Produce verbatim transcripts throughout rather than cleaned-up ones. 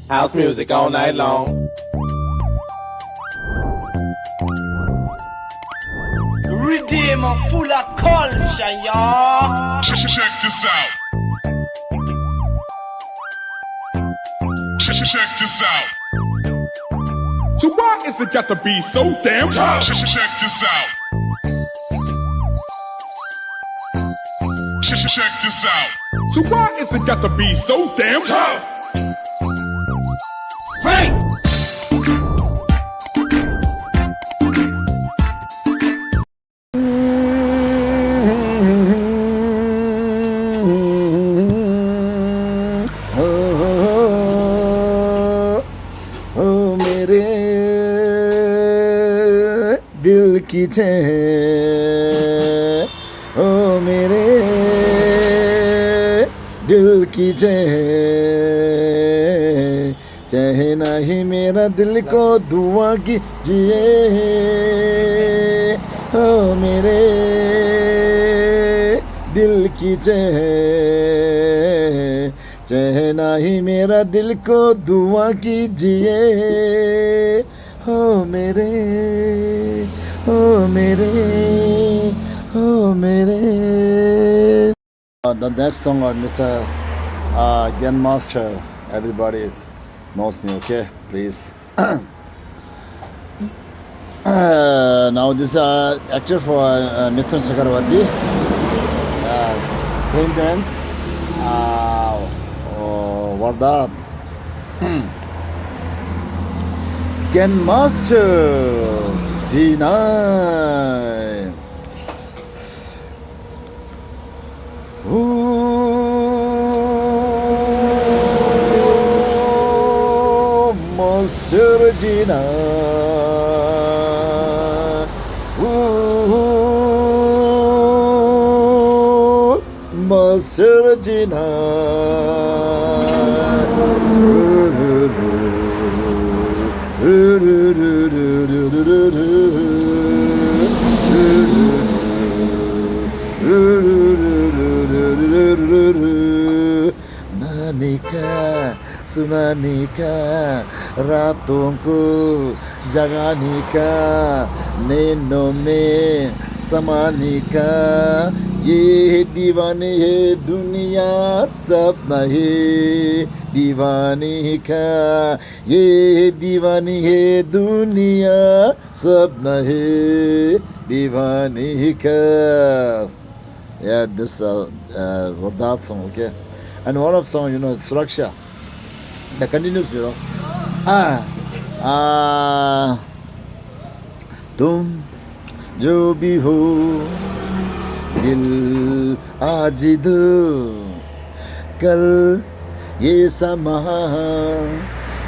House music all night long. Redeem full of culture, y'all. Check this out. Check, check, check this out. So why is it got to be so damn tough? Check, check, check this out. Check, check, check this out. So why is it got to be so damn tough? Break! ओ मेरे दिल की जय, ओ मेरे दिल की जय। चाहे नहीं मेरा दिल को दुआ कीजिए, ओ मेरे दिल की जय। चाहे नहीं मेरा दिल को दुआ कीजिए, ओ मेरे, ओ मेरे, ओ मेरे। Uh, the next song of Mister Uh, Gen Master, everybody is knows me, okay? Please. Uh, now this uh, actor for uh, Mithun Chakravarti, uh, film dance, uh, uh, Vardat. Gen Master G nine. Master Gina, Master Gina. Nanika, sunanika, raatun ko jaganika, neinonme samanika, ye deewaani hai duniya, sapna hai deewaani ka, ye deewaani hai duniya, sapna hai deewaani ka. Yeah, this uh, uh, Vardat song, okay? And one of song, you know, Suraksha. The continuous, you know. Ah, ah, tum jo bhi ho, dil aaj do, kal ye sama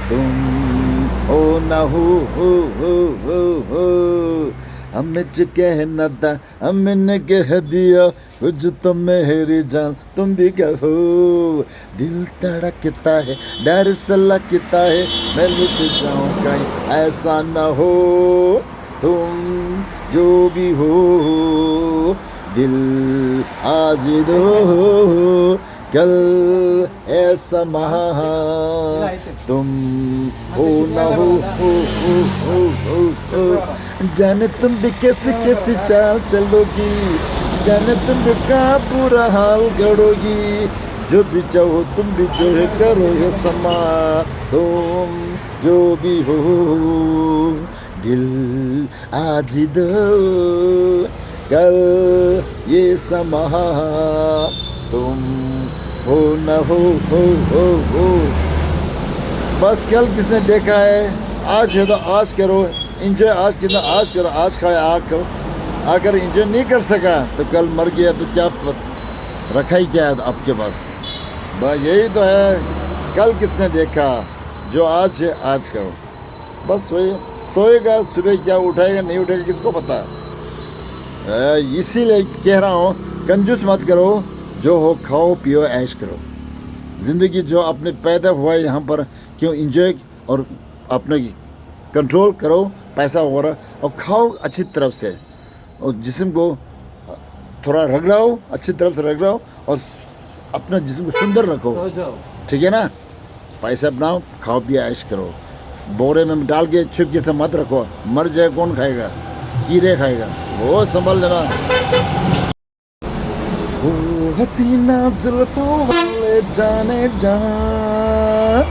tum ho na ho, ho, ho, ho, ho. Hame jo kehna tha, hame ne keh diya, kuch to meri jaan tum bhi kaho. Dil tadakta hai, dar se lagta hai, main lut jaun kahin aisa na ho. Tum jo bhi ho, dil aaj do, kal aisa main tum ho na ho, ho, ho, ho, ho, ho. Jaane tum bhi kaisi kaisi chaal chalogi, jaane tum bhi kya bura haal gadogi, jo bhi chaho tum bhi jo hai karo hai sama, tum jo bhi ho, dil aaj do, kal ye sama tum ho na ho, ho, ho, ho. बस कल किसने देखा है, आज है तो आज करो, एंजॉय आज किया तो आज करो, आज खाया आज खाओ। अगर एंजॉय नहीं कर सका तो कल मर गया तो क्या पत-, रखा ही क्या है आपके पास। बस यही तो है, कल किसने देखा, जो आज है आज करो। बस वही, सोएगा सुबह क्या उठाएगा नहीं उठाएगा किसको पता है। अ, इसीलिए कह रहा हूँ, कंजूस मत करो, जो हो खाओ पियो ऐश करो। जिंदगी जो आपने पैदा हुआ है यहाँ पर, क्यों एंजॉय और अपने कंट्रोल करो पैसा वगैरह और खाओ अच्छी तरफ से। और जिस्म को थोड़ा रगड़ाओ, अच्छी तरफ से रगड़ाओ और अपना जिस्म को सुंदर रखो। ठीक है ना? भाई साहब ना, खाओ पिया ऐश करो। बोरे में डाल के चुपके से मत रखो, मर जाए कौन खाएगा, कीड़े खाएगा। वो संभाल लेना। ओ हसीना जुल्फों वाले जाने जहां,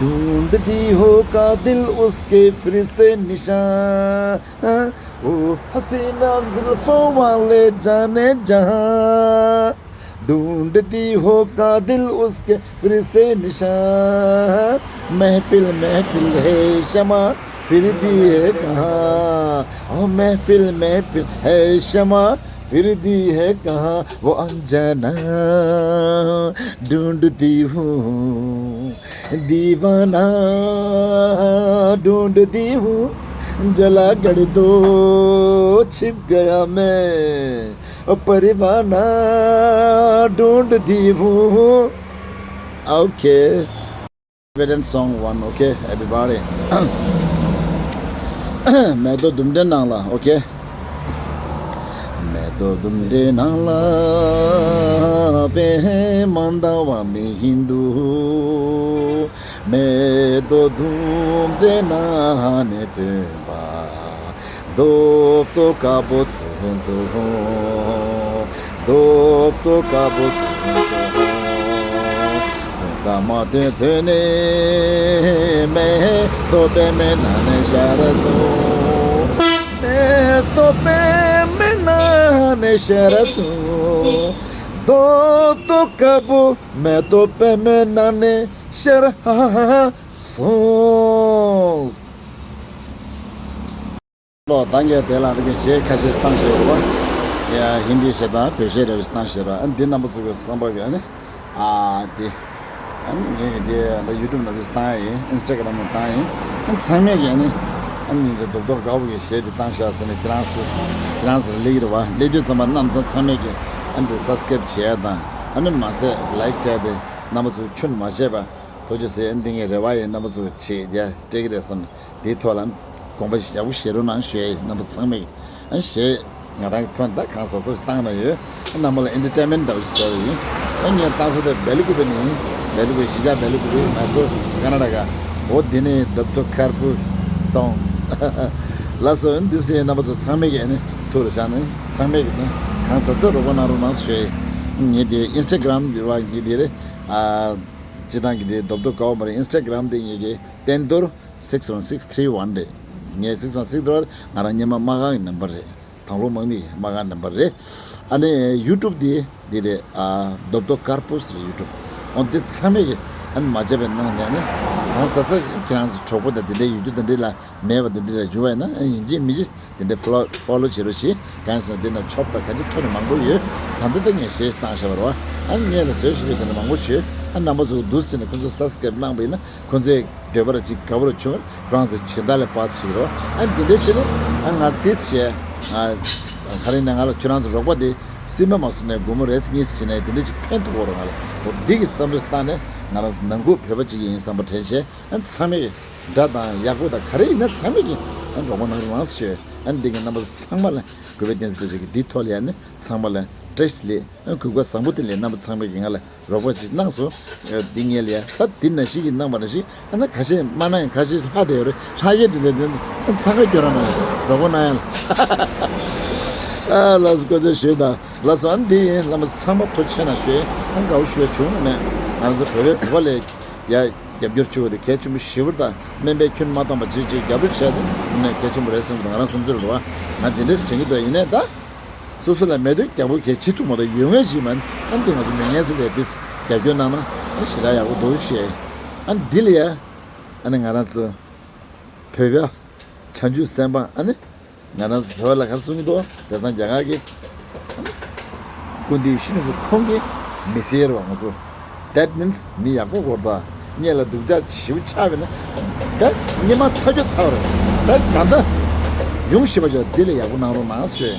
ढूंढती हो कातिल उसके फिर से निशान। ओ हसीना जुल्फों वाले जाने जहां, ढूंढती हो कातिल उसके फिर से निशान। महफिल महफिल है शमा, फिरती है कहाँ। ओ महफिल महफिल है शमा, फिरती है कहाँ वो अनजाना, ढूंढती हूँ दीवाना, ढूंढती हूँ जला कर दो, छिप गया मैं ओ परवाना, ढूंढती हूँ। OK। Tibetan song one, okay, everybody. མེ་ཏོག་ལྡུམ་རའི་ནང་ལ། Okay. མེ་ཏོག་ལྡུམ་རའི་ནང་ལ་པད་མ་འདབ་མ་ཡིན་འདུག་མེ་ཏོག་ལྡུམ་རའི་ནང་ནས་ཐོན་པ། རྡོབ་རྡོབ་དཀར་པོ་ཐོན་སོང་། རྡོབ་རྡོབ་དཀར་པོ་ཐོན་སོང་། ཐོན་དང་མ་ཐོན་ཐོན་ནས་མེ་ཏོག་པད་མའི་ནང་ནས་ཤར་སོང་། མེ་ཏོག་པད་མའི་ནང་ནས་ཤར་སོང་། རྡོབ་རྡོབ་དཀར་པོ་མེ་ཏོག་པད་མའི་ནང་ནས་ཤར་སོང་། ལོ་ད་ངས་དེ་ལ་དེ་གའི་གཞས་ཁ་ཤས་བཏང་ཤེས་རེད་བ། ཡ་ཧིན་དི་གཞས་དང་བོད་གཞས་རེ་རེ་བཏང་ཤེས་རེད། ཨ་འདི་རྣམ་པ་ཚོ་གི་བསམ་པ་གི་ཨ་ནི། ཨ་འདི། ཨ་ནི་ངས་ཀྱི་འདི་ཨ་ནི་ཡུ་ཊུབ་ནང་དུ་བཏང་ཡ་ཡིན། ཨིན་སི་ཊ་གྷ་རམ་ནང་བཏང་ཡ་ཡིན། ཨ་ནི་ཚང་མས་ཀྱི་ཨ་ནི། ཨ་ནི་ཉིན་ཅིག་རྡོབ་རྡོབ་དཀར་པོ་གི་གཞས་འདི་བཏང་ཤག་ཟེར་ནས་ཁྱེད་རང་ཚོ་ཁྱེད་རང་ཚོ་ལ་སླེབས་ཀྱི་རེད་བ། སླེབས་དུས་ཙམ་པ་རྣམ་ཚང་ཚང་མས་ཀྱི་ཨ་ནི་འདི་སབ་སི་ཀ་རེབ་བྱེད་ཡ་དང་ཨ་ནི་མ་ཟད་ལའིཀ་སྤྲད་དེ་རྣམ་པ་ཚོ་ཁྱོན་མ་བྱས་པ། ཐུགས་རྗེ་ཆེ། འདི་ངའི་རེ་བ་ཡིན། རྣམ་པ་ཚོ་ཆེད་རྒྱ་སྤྲད་ཀྱི་རེད་བསམ། འདིའི་ཐོག་ལ་དགོངས་པ་ཡག་པོ་བཞེས་རོགས་གནང་ཞུ་ཡ་ཡིན། རྣམ་པ་ཚང་མས་ཨ་གཞས་ང་རང་གི་ཐོག་ནས་ད་གང་ཟག་སོགས་བཏང་ན་ཡོད། རྣམ་པ་ལ་ཨེན་ཊར་ཊེན་མེན་ཊི་འདྲ་བོ་ཞིག་བྱས་པ་ཡིན། ཨ་ངས་བཏང་ས་དེ་སྦེལ་ཀུ་པེ་ནས་ཡིན། སྦེལ་ཀུ་པེ་གཞིས་ཆགས་སྦེལ་ཀུ་པེ། མ་སོ་ཀར་ནཱ་ཊ་ཀ། འོ་འདི་ནས་རྡོབ་རྡོབ་དཀར་པོ་སོང་། ལགས་སོ། འདུག་སེ་རྣམ་པ་ཚོ་ཚང་མས་ཀྱི་ཨ་ནི་ཐུགས་ལ་བཞག་ནས་ཚང་མས་ཀྱི་ནི་གང་ཟག་སོགས་རོགས་པ་གནང་རོགས་གནང་ཞུ་ཡ་ཡིན། ངས་དེ་ཨིན་སི་ཊ་གྷ་རམ་རེད་བ། ངས་དེ་རེད། ཨ། སྤྱིར་བཏང་གི་དེ་རྡོབ་རྡོབ་དཀར་པོ་མ་རེད། ཨིན་སི་ཊ་གྷ་རམ་དེ་ངེད་ཀྱི་བསྟན་རྡོར་six one six three one རེད། ངས་six one six three one ང་རང་སྔོན་མ་མ་ཁང་གི་ནམ་བར་རེད། དང་ལོ་མང་མི་མ་ཁང་ནམ་བར་རེད། ཨ་ནི་ཡུ་ཊུབ་དེ་འདི་རེད། ཨ། རྡོབ་རྡོབ་དཀར་པོ་ཟེར་ཡུ་ཊུབ། འོ་འདི་ཚང་མས་ཀྱི་ཨ་ནི་མ་བརྗེད་པའི་ནང་ནས་ནི་གང་ཟག་སོགས་ཁྱེད་རང་ཚོ་གྲོགས་པོ་དང་དེ་འདྲའི་ཡུལ་རྒྱུ་དེ་འདྲའི་ལ་མེད་པ་དེ་འདྲ་ར་འཇུ་བ་ཡིན་ན། ཨ་ཡིན་གཅིག་མིན་གཅིག་དེ་འདྲ་ཕོ་ལོ་ཕོ་ལོ་བྱེད་རོགས་བྱེད། གང་ཡིན་ཟེར་ན་དེ་ན་ཆོབ་དང་ག་ཅི་ཐོན་ནས་མང་པོ་ཡོད། ད་ལྟ་ད་ངས་གཞས་བཏང་བཞག་པ་རེད་བ། ཨ་ངས་ལ་བཟོས་ཤིག་ཡོད། དེ་འདྲ་མང་པོ་བྱོས། ཨ་རྣམ་པ་ཚོ་འདུག་ཟེར་ནས་ཁོང་ཚོ་སབ་སི་ཀ་རེབ་གནང་པ་ཡིན་ན་ཁོང་ཚོས་འདོད་པ་ར་ཅིག་དགའ་པོ་ར་བྱུང་བ་ཁོ་རང་ཚོས་ཇི་ལྟར་ལས་པ་སི་ཞིག་རེད་བ། ཨ་དེ་འདྲ་བྱས་ནས་ཨ་ང་དེ་བྱས། ཨ་ག་རེ་ཡིན་ན་ང་ལ་ཁྱོད་རང་ཚོ་རོགས་པ་དེ་སེམས་པ་མ་བཟོད་ནས་སྒོར་མོ་རེ་གཉིས་བྱས་ནས་དེ་འདྲ་ཅིག་ཕན་ཐོགས་རོགས། ང་ལ་འོ་འདི་གི་བསམ་བློ་བཏང་ནས་ང་རང་ཚོ་ནང་ཁུལ་བོད་པ་ཅིག་ཡིན་བསམ་པ་དྲན་བྱས། ཨ་ཚང་མས་འདྲ་དང་ཡག་པོ་དང་ག་རེ་ཡིན་ན་ཚང་མས་ཀྱི་ཨ་རོགས་པ་གནང་རོགས་གནང་ཞུ། ཨ་འདི་གི་རྣམ་པ་ཚང་མ་ལ་གུས་པས་བསྟན་འཛིན་རྡོ་རྗེ་གི་འདི་ཐོག་ལ་ཡ་ནི་ཚང་མ་ལ་བཀྲ་ཤིས་བདེ་ལེགས། ཨ་གུས་པ་བཟང་པོ་བདེ་ལེགས། རྣམ་པ་ཚང་མས་ཀྱི་ང་ལ་རོགས་པ་ཅིག་གནང་སོང་། ཨ་འདི་ངས་ལ་ཡ་ད་འདི་ནང་བཞིན་གྱི་གནང་བ་ནང་བཞིན་ཨ་ན་ཁ་ཤས་མ་གནང་ཡང་ཁ་ཤས་ལྷག་བསྡད་ཡོད་རེད། ལྷག་ཡས་འདུག་ལས་དོན་ཚང་ཁ་སྐྱོ་ར་གནང་ཡ་རོགས་པ་གནང་ཡ་ལ། ཨ་ལགས་སོ། བཀའ་དྲིན་ཆེ་ད། ལགས་སོ། ཨ་འདི་ཡིན། རྣམ་པ་ཚང་མ་ཐུགས་རྗེ་ཆེ་གནང་ཞུ། ཨ་དགའ་བོ་ཞུ་བྱུང་ནས་ང་རང་ཚོ་བོད་པའི་བོད་པ་ལས་ཡ་རྒྱབ་སྐྱོར་བྱེད་དགོས་དེ་གལ་ཆེན་པོ་ཞེ་པོ་དང་སྨན་པའི་ཁྱོན་མ་བཏང་པ་ཅིག་ཅིག་རྒྱབ་སྐྱོར་བྱས་ཏེ་ནས་གལ་ཆེན་པོ་རེད་བསམ་གྱི་འདུག་ང་རང་བསམ་ཚུལ་རེད་བ། ང་དེ་འདྲས་དྲན་གྱི་འདུག་ཡིན་ནའི་ད་སོ་སོ་ལ་མེད་དུས་རྒྱབ་པོ་གལ་ཆེ་ཐུག་མ་གཏོགས་ཡོད་མཁན་ཞིག་མ་ནི། ཨ་འདི་ང་ཚོ་མི་ངན་ཚོ་ལས་དེ་རྒྱབ་སྐྱོར་གནང་ན་ཨ་ཞེ་དྲག་ཡག་པོ་འདུག་ཞེས། ཨ་འདི་ལ་ཡ་ཨ་ནི་ང་རང་ཚོ་བོད་པ་བྱང་ཆུབ་སེམས་དཔའ་ཨ་ནི། ང་རང་ཚོ་བོད་ལ་ག་རེ་གསུང་གི་འདུག་དེང་སང་རྒྱ་གར་གྱི་སྐུ་མདུན་ཡིད་བཞིན་ནོར་བུ་ཁོང་གིས་མི་ཟེར་བ། ང་ཚོ་that means མི་ཡག་པོ་དགོས་རེད་ད། སྔོན་ལ་སྡུག་ཅག་ཞེ་པོ་ཆགས་པས་ན་ད་སྔོན་མ་ཚ་རྒྱུ་ཚ་བ་རེད། ད་ད་ལྟ་ཡོང་ཤེས་པ་ཅིག་འདི་ལས་ཡག་པོ་གནང་རོགས་གནང་ཞུ།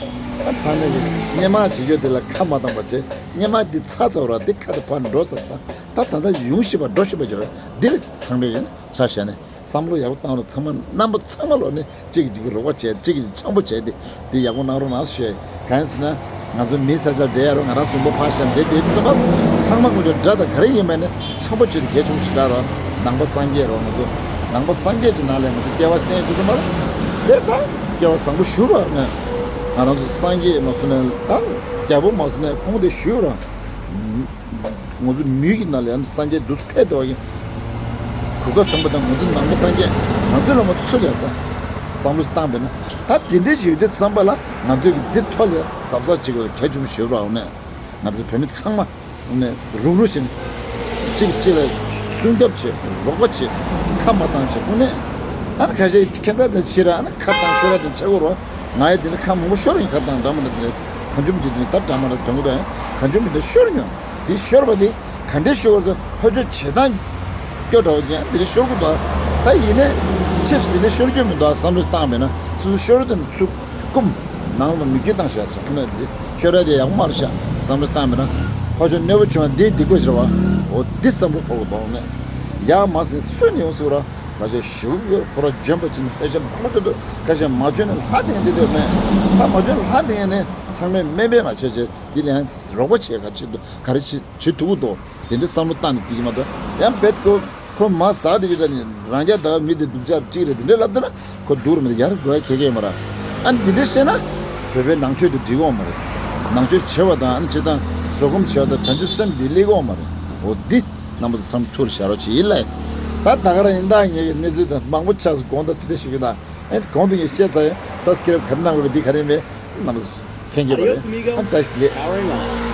ཚང་མས་ཀྱི་སྔོན་མ་བྱེད་རྒྱུ་དེ་ལ་ཁ་མ་བཏང་པ་བྱས། སྔོན་མ་འདི་ཚར་ཚར་བ་ར་འདི་ཁ་དེ་ཕར་འགྲོ་ས་དང་། ད་ད་ལྟ་ཡོང་བཞིན་པ་འགྲོ་བཞིན་པ་ཡོད་ར། འདི་ལ་ཚང་མས་ཡིན་ཆ་བཞག་ནས་བསམ་བློ་ཡག་པོ་བཏང་རོགས། ཚང་མ་རྣམ་པ་ཚང་མ་ལོག་ནས་གཅིག་གིས་གཅིག་གི་རོགས་པ་བྱས། གཅིག་གིས་གཅིག་འཆམ་པོ་བྱས་ཏེ་འདི་ཡག་པོ་གནང་རོགས་གནང་ཞུ་ཡ། གང་ཡིན་ཟེར་ན། ང་ཚོ་མི་ས་ཆར་བསྡད་ཡ་རོ། ང་རང་གསུམ་པོ་ཕར་བཞག་བསྡད་བསྡད་དུས་ཙམ་པ་ཚང་མ་ང་ཚོ་དགྲ་དང་ག་རེ་ཡིན་མིན་ནས་འཆམ་པོ་བྱེད་དུས་གལ་ཆེན་པོ་ཞེ་དྲག་རོ། ནང་པ་སངས་རྒྱས་རོ། ང་ཚོ་ནང་པ་སངས་རྒྱས་ཀྱི་ནང་ལ་ང་ཚོ་སྐྱེ་བ་བསྟེན་དུས་ཙམ་པ་དེ་ད་སྐྱེ་བ་བཟང་པོ་ཞུ་རོགས་ནས། ང་རང་ཚོ་སངས་རྒྱས་མ་སུ་ནས་ད་རྒྱལ་པོ་མ་སུ་ནས་ཁོང་དེ་ཞུ་རོགས། ང་ཚོ་མི་གི་ནང་ལ་ཡང་སངས་རྒྱས་འདུག་ཕེབས་ཏེ་བ་ཡིན། གོ་སྐབས་ཚང་པ་དང་། ང་ཚོ་ནང་པ་སངས་རྒྱས་ང་ཚོ་ལ་མ་ཚུད་ལ་ད་བསམ་བློ་བཏང་པས་ན། ད་དེ་འདྲའི་ཞིག་ཡོད་དུས་ཙམ་པ་ལ་ང་ཚོས་ཀྱི་འདི་ཐོག་ལ་གཟབ་གཟབ་བྱེད་དགོས་གལ་ཆེན་པོ་ཞིག་རེད་པ། འོ་ནས་ང་ཚོ་བོད་མི་ཚང་མ་འོ་ནས་རུབ་རུབ་བྱས་ནས་གཅིག་གཅིག་ལ་སྲུང་སྐྱོབ་བྱེད། རོགས་པ་བྱེད། ཁ་མ་བཏང་བྱེད། འོ་ནས་ཨ་ནི་ཁ་ཤས་ཁྱད་མཚར་དང་ཕྱིར་ཨ་ནི་ཁ་བཏང་ཤོར་ཡ་དང་ཆགས་ཀྱི་རེད་པ། ང་ཡི་དེ་ནི་ཁ་མང་པོ་ཤོར་ཡིན། ཁ་བཏང་འདྲ་མི་འདྲ་དེ་ནི་གང་བྱུང་མི་བྱུང་དེ་ནི་ད་འདྲ་མི་འདྲ་དོན་གོ་དང་གང་བྱུང་མི་འདྲ་ཤོར་མྱོང་། འདི་ཤོར་བ་དེ་ག་འདྲས་ཤོར་བ་ཚོ་ཕར་ཕྱོགས་བྱེད་སྟངས་སྐྱོ་འདྲ་བ་ཅན་འདི་རེད། ཤོར་གི་འདུག་ད་ཡིན་ནའི་ཕྱིས་སུ་འདི་འདྲས་ཤོར་རྒྱུ་མི་འདུག་བསམ་བློ་བཏང་བས་ན། སོ་སོ་ཤོར་དུས་ཚུར་བསྐུམ། ནང་ལ་མི་སྐྱོད་བཏང་བཞག་བཞག་ན་འདི་ཤོར་ཡ་དེ་ཡག་པོ་མ་རེད་ཤག་བསམ་བློ་བཏང་བས་ན། ཕར་ཕྱོགས་གནོད་པ་བྱུང་བ་འདི་སྡིག་པ་ཞེ་བ། འོ་འདི་བསམ་བློ་འཁོར་གི་འདུག་ནས་ཡག་མ་ཟིན་སུ་ནས་ཡོང་སྲིད་ར། ཁ་ཤས་ཞེ་པོ་ཡོད། ཁོ་ར་འཇོན་པ་ཅིག་ནི་དཔེ་ཆ་མང་པོ་བཟོས་འདུག་ཁ་ཤས་མ་འཇོན་ནས་ལྷ་དེ་འདི་འདོད་མེད། ད་མ་འཇོན་ལྷ་དེ་ནས་ཚང་མས་དམན་པས་མ་བྱས་བྱས། འདི་ལ་ཡང་རོགས་པ་བྱེད་ག་ཅིག་འདུག་ག་རེ་བྱེད་བྱེད་ཐུབ་ཀྱི་འདུག་དེ་འདྲའི་བསམ་བློ་བཏང་ནས་འགྲིག་གི་མ་གཏོགས། ཡང་རྦད་ཁོ་ཁོ་མ་ཟག་དེ་ཡོད་ད་ནི་རང་རྒྱལ་ད་ག་མི་དེ་སྡུག་ཅག་ཅིག་རེད། དེ་འདྲའི་ལབ་ད་ན་ཁོ་སྡུག་རུ་མི་དེ་ཡར་འགྲོ་ཡ་ཁེ་ཁེ་མ་ར། ཨ་ནི་དེ་འདྲའི་བཤད་ན་བོད་པའི་ནང་ཆོས་དེ་འགྲིག་གོ་མ་རེད། ནང་ཆོས་བྱེད་པ་དང་ཨ་ནི་སྤྱིར་བཏང་བཟོད་སྒོམ་བྱེད་པ་དང་བྱང་ཆུབ་སེམས་དེ་སླེབས་གོ་མ་རེད། འོ་འདི་རྣམ་པ་ཚོ་བསམ་ཐུགས་ལ་བཞག་རོགས་བྱེད་ཡིན་ལ། ད་ད་ག་རང་ཡིན། ད་ངེད་ཀྱི་གནས་ཚུལ་དང་མང་པོ་ཆགས་སོང་། དགོངས་དག་ཐུགས་རྗེ་ཞུ་གི་ད། ཨེ་གོང་དུ་ངས་བཤད་ཚར་ཡོད། སབ་སི་ཀེ་རེབ་ག་རེ་གནང་དགོས་པ་འདི་ག་རེ་ཡིན་པས་རྣམ་པ་ཚོ་མཁྱེན་གྱི་པ་རེད། ཨ་བཀྲ་ཤིས་བདེ་ལེགས།